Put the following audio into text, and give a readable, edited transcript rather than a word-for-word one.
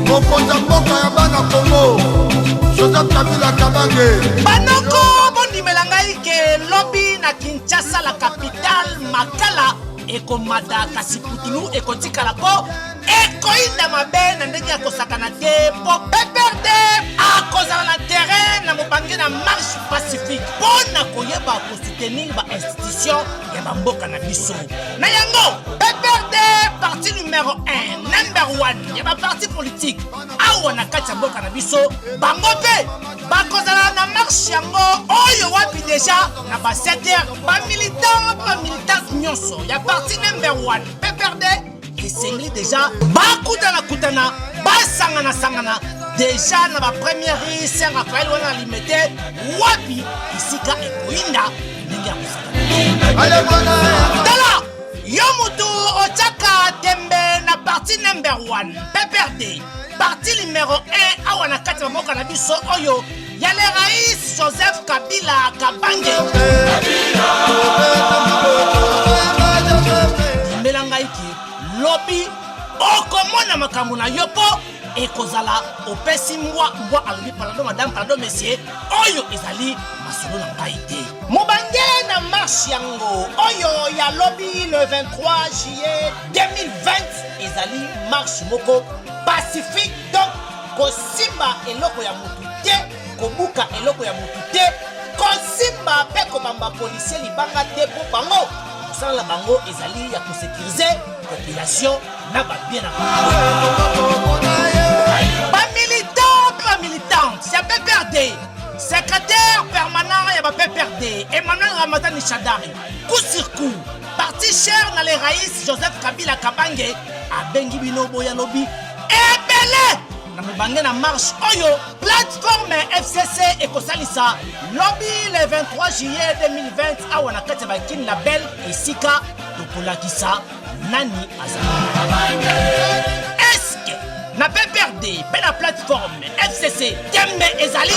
Mokonzi ya mboka ya bana Congo, Joseph Kabila Kabange. Banoko, bondimela ngai ke lobi na Kinshasa la capitale, makala ekomata kasi putulu ekotikala mpo ekoyinda mabe na ndenge ya kosakana te, mpo PPRD akozala na terrain na mobange na marche pacifique mpo na koyeba kosoutenir bainstitution ya bamboka na biso. Na yango PPRD, parti numero 1, number 1 ya baparti politique awa na kati ya mboka na biso, bango mpe bakozala na marche yango oyo wapi deja na ba 7 heures bamilitant mpe bamilitante nyonso ya parti number 1 PPRD esengeli deja bakutana-kutana, basangana-sangana deja na bapremière rue Saint Raphaël wana na Limete, wapi esika ekoyinda ndenge ya kosakana. Tala, yo mutu otiaka tembe na parti number 1 PPRD, parti numero 1 awa na kati ya mboka na biso oyo ya le rais Joseph Kabila Kabange, ndimela ngai ke lobi okomona makambo na yo, mpo ekozala opesi mbwa, mbwa alobi pardon madame, pardon monsieur. Oyo ezali masolo na ngai te. Mobange na marche yango oyo ya lobi le 23 juillet 2020 ezali marche moko pacifique, donc kosimba eloko ya motu te, kobuka eloko ya motu te, kosimba mpe kobamba policier libanga te, mpo bango mosala na bango ezali ya kosécuriser population na babien na bango. Bamilitant mpe bamilitante ya PPRD, secrétaire permanent ya ba-PPRD Emmanuel Ramazani Shadari, coup sur coup parti cher na le rais Joseph Kabila Kabange, abengi bino boya lobi ebele na mobange na marche oyo plateforme FCC ekosalisa lobi le 23 juillet 2020 awa na kati ya Bakini la Belle, esika tokolakisa nani azali. Eske na PPRD mpe na plateforme FCC tembe ezali?